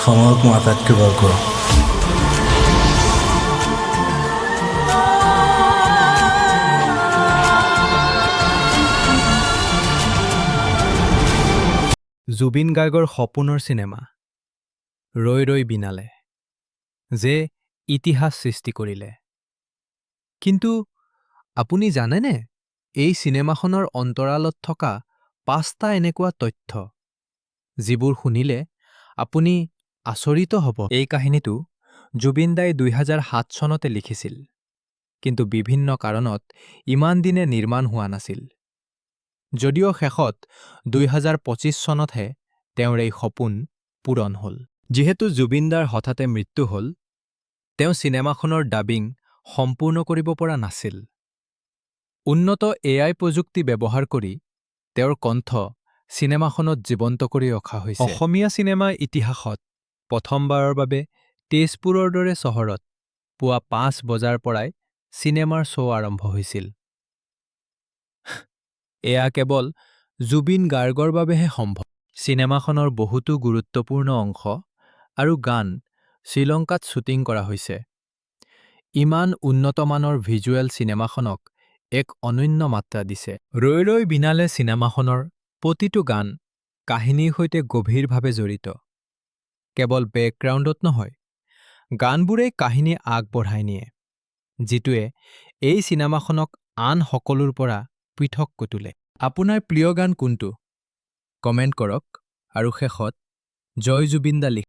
ক্ষমা হওক মোৰ আটাইতকৈ বৰ গৌৰৱ। জুবিন গাৰ্গৰ সপোনৰ চিনেমা ৰৈ ৰৈ বিনালে যে ইতিহাস সৃষ্টি কৰিলে। কিন্তু আপুনি জানেনে এই চিনেমাখনৰ অন্তৰালত থকা পাঁচটা এনেকুৱা তথ্য, যিবোৰ শুনিলে আপুনি আচৰিত হ'ব। এই কাহিনীটো জুবিন দাই 2007 চনতে লিখিছিল, কিন্তু বিভিন্ন কাৰণত ইমান দিনে নিৰ্মাণ হোৱা নাছিল যদিও শেষত 2025 চনতহে তেওঁৰ এই সপোন পূৰণ হ'ল। যিহেতু জুবিনদাৰ হঠাতে মৃত্যু হ'ল, তেওঁ চিনেমাখনৰ ডাবিং সম্পূৰ্ণ কৰিব পৰা নাছিল। উন্নত এআই প্ৰযুক্তি ব্যৱহাৰ কৰি তেওঁৰ কণ্ঠ চিনেমাখনত জীৱন্ত কৰি ৰখা হৈছে। অসমীয়া চিনেমা ইতিহাসত প্ৰথমবাৰৰ বাবে তেজপুৰৰ দৰে চহৰত পুৱা 5 বজাৰ পৰাই চিনেমাৰ শ্ব' আৰম্ভ হৈছিল। এয়া কেৱল জুবিন গাৰ্গৰ বাবেহে সম্ভৱ। চিনেমাখনৰ বহুতো গুৰুত্বপূৰ্ণ অংশ আৰু গান শ্ৰীলংকাত শ্বুটিং কৰা হৈছে। ইমান উন্নতমানৰ ভিজুৱেল চিনেমাখনক এক অনন্য মাত্ৰা দিছে। ৰৈ ৰৈ বিনালে চিনেমাখনৰ প্ৰতিটো গান কাহিনীৰ সৈতে গভীৰভাৱে জড়িত। কেৱল বেকগ্ৰাউণ্ডত নহয়, গানবোৰেই কাহিনী আগবঢ়াই নিয়ে, যিটোৱে এই চিনেমাখনক আন সকলোৰ পৰা পৃথক কৰি তোলে। আপোনাৰ প্ৰিয় গান কোনটো, কমেণ্ট কৰক আৰু শেষত জয় জুবিন দা লিখক।